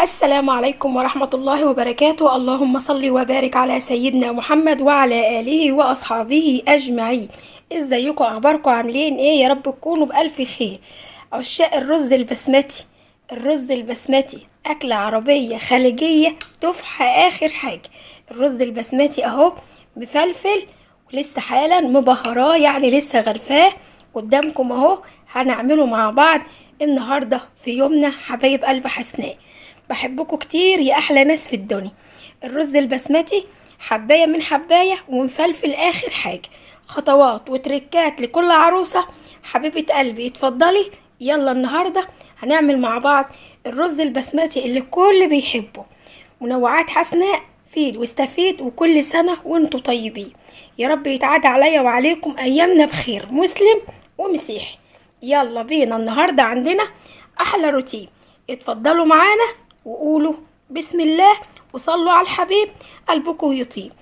السلام عليكم ورحمة الله وبركاته. اللهم صل وبارك على سيدنا محمد وعلى آله وأصحابه أجمعين. ازيكم، اخباركم، عاملين ايه؟ يا رب تكونوا بألف خير. عشاق الرز البسمتي، الرز البسمتي أكلة عربية خليجية تفحة آخر حاجة. الرز البسمتي اهو مفلفل ولسه حالا مبهراه، يعني لسه غرفاه قدامكم اهو. هنعمله مع بعض النهارده في يومنا حبايب قلب حسناء. بحبكم كتير يا احلى ناس في الدنيا. الرز البسمتي حبايه من حبايه ومفلفل اخر حاجة. خطوات وتركات لكل عروسه حبيبه قلبي، اتفضلي. يلا النهارده هنعمل مع بعض الرز البسمتي اللي الكل بيحبه. منوعات حسناء، فيد واستفيد، وكل سنة وانتوا طيبين. يا رب يتعاد عليا وعليكم ايامنا بخير، مسلم ومسيحي. يلا بينا النهارده عندنا احلى روتين. اتفضلوا معانا وقولوا بسم الله وصلوا على الحبيب قلبكم يطيب.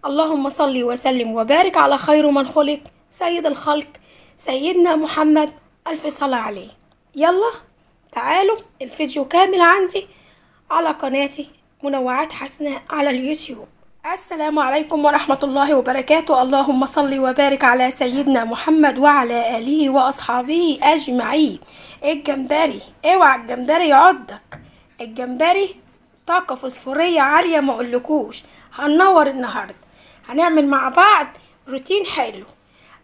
اللهم صل وسلم وبارك على خير من خلق، سيد الخلق سيدنا محمد، ألف صلاة عليه. يلا تعالوا، الفيديو كامل عندي على قناتي منوعات حسناء على اليوتيوب. السلام عليكم ورحمة الله وبركاته. اللهم صل وبارك على سيدنا محمد وعلى آله وأصحابه أجمعين. الجمبري، اوعى الجمبري يعضك. الجمبري طاقة فوسفورية عالية ما اقولكوش. هننور النهاردة، هنعمل مع بعض روتين حلو.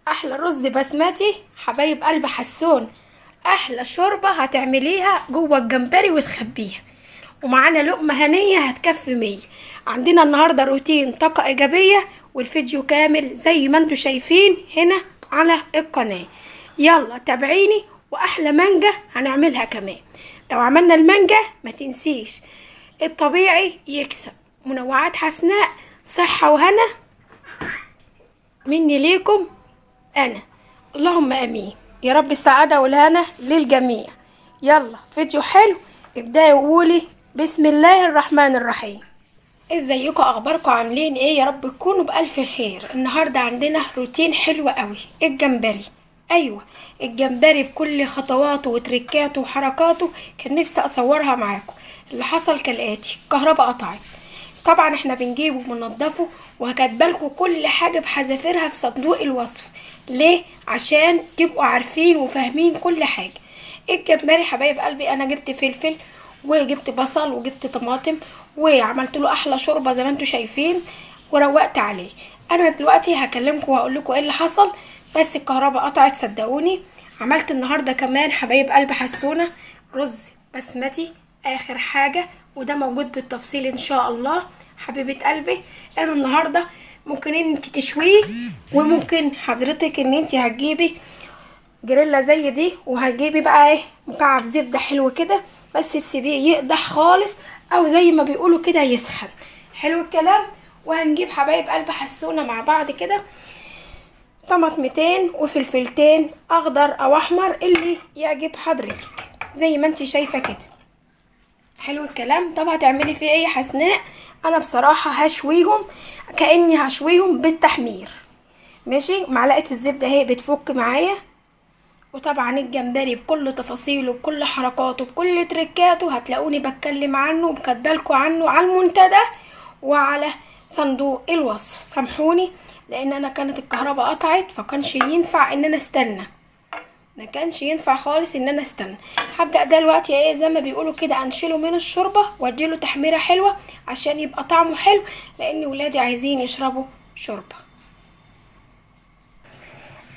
احلى رز بسمتي حبايب قلب حسون، احلى شوربة هتعمليها جوه الجمبري وتخبيها، ومعانا لقمة هنية هتكفي 100. عندنا النهاردة روتين طاقة ايجابية، والفيديو كامل زي ما انتوا شايفين هنا على القناة. يلا تابعيني. واحلى مانجا هنعملها كمان. لو عملنا المانجا ما تنسيش الطبيعي يكسب. منوعات حسناء، صحة وهنا مني ليكم انا، اللهم امين يا رب. السعادة والهنا للجميع. يلا فيديو حلو، ابدأي وقولي بسم الله الرحمن الرحيم. ازيكم، اخباركم، عاملين ايه؟ يا رب تكونوا بالف خير. النهارده عندنا روتين حلو قوي، الجمبري. ايوه الجمبري بكل خطواته وتركاته وحركاته، كان نفسي اصورها معاكم. اللي حصل كالاتي: الكهرباء قطعت. طبعا احنا بنجيبه وبننضفه، وهكتبلكوا كل حاجة بحذافيرها في صندوق الوصف. ليه؟ عشان تبقوا عارفين وفاهمين كل حاجة. الجمبري حبايب قلبي، انا جبت فلفل وجبت بصل وجبت طماطم وعملت له احلى شوربة زي ما انتم شايفين وروقت عليه. انا دلوقتي هكلمكم واقول لكم ايه اللي حصل، بس الكهرباء قطعت صدقوني. عملت النهارده كمان حبايب قلب حسونه رز بسمتي اخر حاجة، وده موجود بالتفصيل ان شاء الله حبيبه قلبي. انا النهارده ممكن انت تشويه، وممكن حضرتك ان انت هتجيبي جريلا زي دي وهتجيبي بقى ايه مكعب زبدة حلو كده، بس تسيبيه يقدح خالص، او زي ما بيقولوا كده يسخن. حلو الكلام. وهنجيب حبايب قلب حسونه مع بعض كده طماطمتين وفلفلتين اخضر او احمر اللي يعجب حضرتك زي ما انت شايفه كده. حلو الكلام. طب هتعملي فيه ايه يا حسناء؟ انا بصراحة هشويهم كاني هشويهم بالتحمير. ماشي، معلقه الزبدة اهي بتفك معايا. وطبعا الجمبري بكل تفاصيله بكل حركاته بكل تركاته هتلاقوني بتكلم عنه وكاتبالكوا عنه على المنتدى وعلى صندوق الوصف. سامحوني لان انا كانت الكهرباء قطعت، فكانش ينفع ان انا استنى، ما كانش ينفع خالص ان انا استنى. هبدأ دلوقتي ايه زي ما بيقولوا كده انشله من الشوربة واديله تحميرة حلوة عشان يبقى طعمه حلو، لان ولادي عايزين يشربوا شوربة.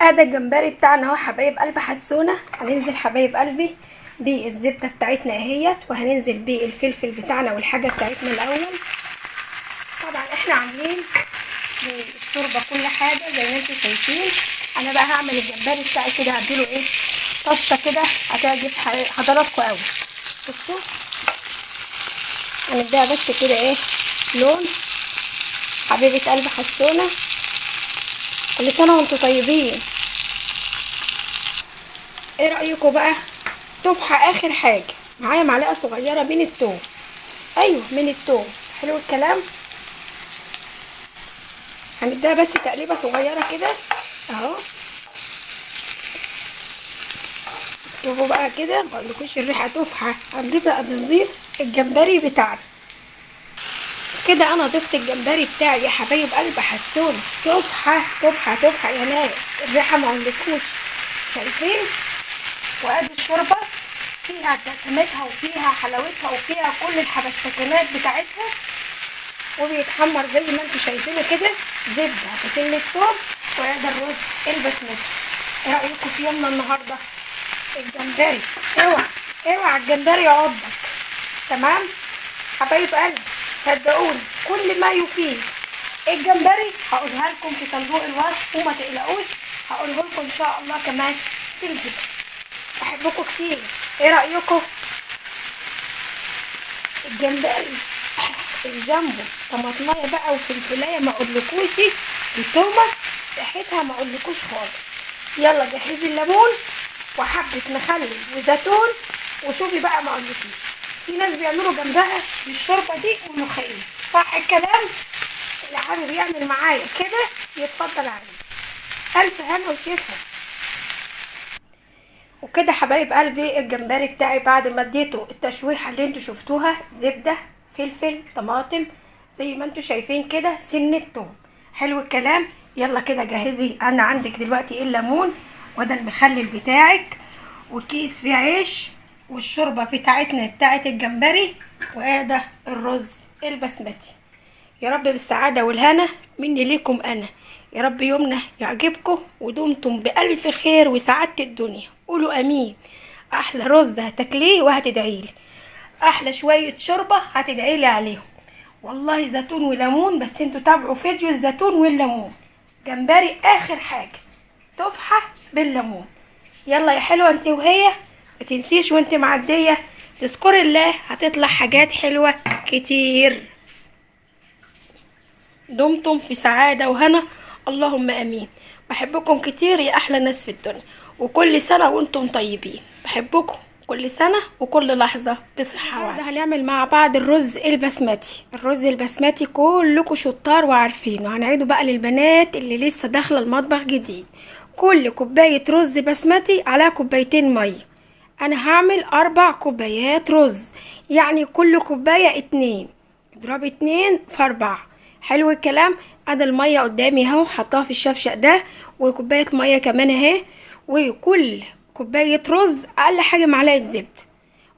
ادي الجمبري بتاعنا اهو حبايب قلب حسونه. هننزل حبايب قلبي بالزبده بتاعتنا اهيت، وهننزل بالفلفل بتاعنا والحاجة بتاعتنا الاول. طبعا احنا عاملين بالشوربه كل حاجة زي ما انتم شايفين. انا بقى هعمل الجمبري بتاعي كده، هديله ايه طشه كده هتعجب حضراتكم قوي. بصوا هنديها بس كده ايه لون. حبيبه قلب حسونه، كل سنة وانتم طيبين. ايه رايكم بقى؟ تفحة اخر حاجة. معايا معلقه صغيرة من التوم، ايوه من التوم. حلو الكلام. هنديها بس تقليبه صغيرة كده اهو. شوفوا بقى كده، ما اقولكوش الريحة تفحة. هنبدا نضيف الجمبري بتاعنا. كده انا ضفت الجمبري بتاعي يا حبايب قلب حسون، تفحه تفحه تفحه يا ناس، الريحة ما اقولكوش، شايفين؟ وادي الشوربة فيها دسمتها وفيها حلاوتها وفيها كل الحبشتكنات بتاعتها، وبيتحمر زي ما انتم شايفينه كده، زبدة وسنة ثوم، وادي الرز البسمتي. ايه رايكم في يومنا النهارده؟ الجمبري، اوعى اوعى الجمبري يعضك، تمام حبايب قلبي؟ صدقوني كل ما يفيد الجمبري هقولها لكم في صندوق الوصف، وما تقلقوش هقوله لكم ان شاء الله كمان في الفيديو. بحبكم كتير. ايه رايكم؟ الجمبري الجامبو طماطمايه بقى وفلفلايه ما اقولكوش، التومه ريحتها ما اقولكوش خالص. يلا جهزي الليمون وحبه مخلل وزيتون، وشوفي بقى ما اقولكيش. في ناس بيعملوا جنبها بالشوربه دي وملوخيه، صح الكلام؟ اللي حابب يعمل معايا كده يتفضل عندي. الف هنا وشفا. وكده حبايب قلبي الجمبري بتاعي بعد ما اديته التشويحه اللي انتوا شفتوها، زبدة فلفل طماطم زي ما انتوا شايفين كده، سنة توم. حلو الكلام. يلا كده جهزي، انا عندك دلوقتي الليمون وده المخلل بتاعك وكيس فيه عيش والشوربه بتاعتنا بتاعت الجمبري، وادي الرز البسمتي. يا رب بالسعادة والهنا مني ليكم انا، يا رب يومنا يعجبكم ودمتم بالف خير وسعادة الدنيا. قولوا امين. احلى رز هتاكليه وهتدعيلي، احلى شوية شوربة هتدعيلي عليهم، والله زيتون وليمون. بس انتوا تابعوا فيديو الزيتون والليمون، جمبري اخر حاجة، تفحه بالليمون. يلا يا حلوة انت وهي، ما تنسيش وانت معدية تذكري الله، هتطلع حاجات حلوة كتير. دمتم في سعادة وهنا، اللهم امين. بحبكم كتير يا احلى ناس في الدنيا، وكل سنة وانتم طيبين. بحبكم كل سنة وكل لحظة بصحة وعافيه. هنعمل مع بعض الرز البسمتي. الرز البسمتي كلكم شطار وعارفينه، هنعيده بقى للبنات اللي لسه داخله المطبخ جديد. كل كوباية رز بسمتي على كوبايتين مية. انا هعمل 4 كوبايات رز، يعني كل كوباية 2، اضربي 2 في 4. حلو الكلام. ادي المية قدامي اهو، حطاها في الشفشق ده، وكوبايه مية كمان اهي. وكل كوباية رز اقل حاجة معلقه زبدة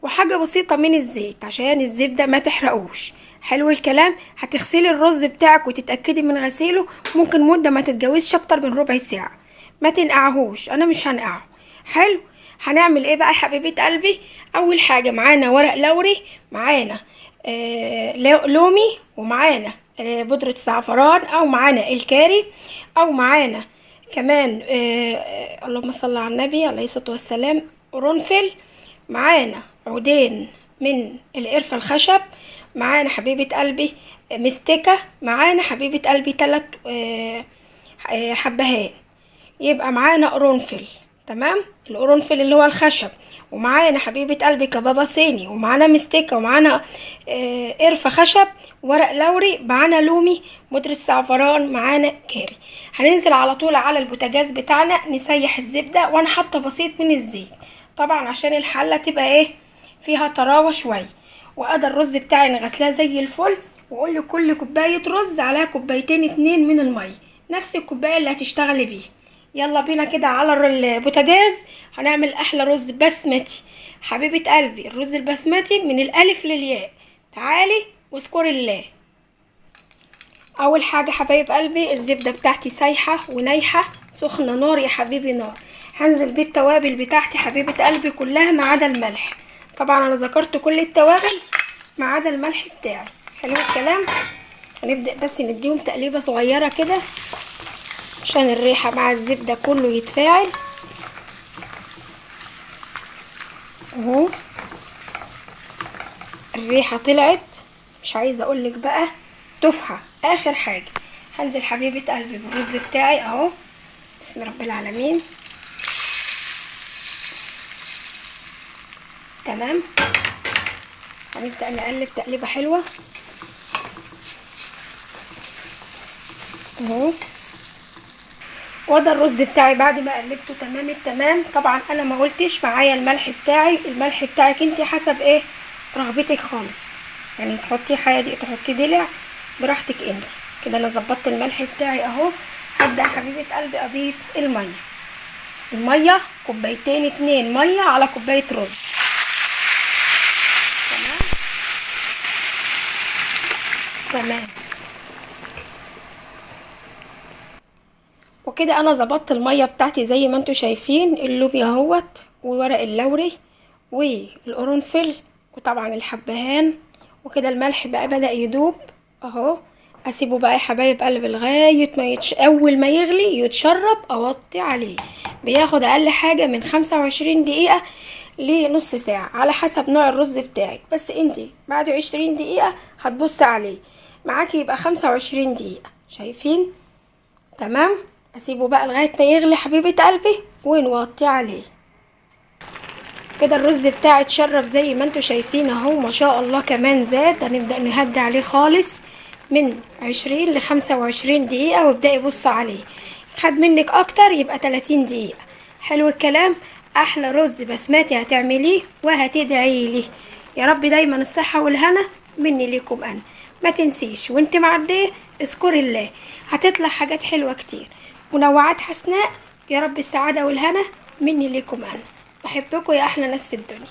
وحاجه بسيطة من الزيت عشان الزبدة ما تحرقوش. حلو الكلام. هتغسلي الرز بتاعك وتتاكدي من غسيله، ممكن مده ما تتجاوزش اكتر من ربع ساعة، ما تنقعهوش، انا مش هنقعه. حلو. هنعمل ايه بقى يا حبيبه قلبي؟ اول حاجة معانا ورق لوري، معانا لومي، ومعانا بودرة زعفران، او معانا الكاري، او معانا كمان اللهم صل على النبي عليه الصلاة والسلام قرنفل، معانا عودين من القرفه الخشب، معانا حبيبه قلبي مستكه، معانا حبيبه قلبي 3 حبهان. يبقى معانا قرنفل، تمام، القرنفل اللي هو الخشب، ومعانا حبيبه قلبي كبابه صيني، ومعانا مستكه، ومعانا قرفه خشب، ورق لوري، معانا لومي، بودرة زعفران، معانا كاري. هننزل على طول على البوتاجاز بتاعنا نسيح الزبدة، وانا حاطه بسيط من الزيت طبعا عشان الحلة تبقى ايه فيها طراوه شوية. وادي الرز بتاعي انا غسلاه زي الفل، واقول لكل كوباية رز عليها كوبايتين 2 من المية، نفس الكوباية اللي هتشتغلي بيها. يلا بينا كده على البوتاجاز، هنعمل احلى رز بسمتي. حبيبه قلبي الرز البسمتي من الالف للياء، تعالي واذكري الله. اول حاجة حبايب قلبي الزبدة بتاعتي سايحه ونايحه سخنة نار يا حبيبي نار. هنزل بالتوابل بتاعتي حبيبه قلبي كلها ما عدا الملح، طبعا انا ذكرت كل التوابل ما عدا الملح بتاعي. حلو الكلام. هنبدا بس نديهم تقليبه صغيرة كده عشان الريحة مع الزبدة كله يتفاعل اهو. الريحة طلعت، مش عايزه اقولك بقى تفحة. اخر حاجة هنزل حبيبه قلبي بالرز بتاعي اهو، بسم رب العالمين. تمام. هنبدا نقلب تقليبه حلوة اهو. وده الرز بتاعي بعد ما قلبته تمام التمام. طبعا انا ما قلتش معايا الملح بتاعي، الملح بتاعك انت حسب ايه رغبتك خالص، يعني تحطي حادق تحطي دلع براحتك انت. كده انا ظبطت الملح بتاعي اهو. هبدا حبيبه قلبي اضيف المية. المية كوبايتين 2 مية على كوباية رز. تمام تمام. وكده انا ظبطت المية بتاعتي زي ما انتم شايفين. اللوبيا اهوت وورق اللوري والقرنفل وطبعا الحبهان. وكده الملح بقى بدأ يدوب اهو. اسيبه بقى يا حبايب قلبي لغاية ما اول ما يغلي يتشرب اوطي عليه. بياخد اقل حاجة من 25 دقيقة لنص ساعة على حسب نوع الرز بتاعك، بس انتي بعد 20 دقيقة هتبصي عليه معاكي يبقى 25 دقيقة. شايفين؟ تمام. اسيبه بقى لغاية ما يغلي حبيبه قلبي ونوطي عليه. كده الرز بتاعي اتشرب زي ما انتم شايفين اهو، ما شاء الله كمان زاد. هنبدأ نهدي عليه خالص من 20 ل 25 دقيقة، وابدأي بصي عليه. خد منك اكتر يبقى 30 دقيقة. حلو الكلام. احلى رز بسمتي هتعمليه وهتدعي لي يا رب دايما الصحة والهنا مني ليكم انا. ما تنسيش وانت معدية اذكري الله، هتطلع حاجات حلوة كتير. منوعات حسناء، يا رب السعادة والهنا مني ليكم انا. بحبكم يا احلى ناس في الدنيا.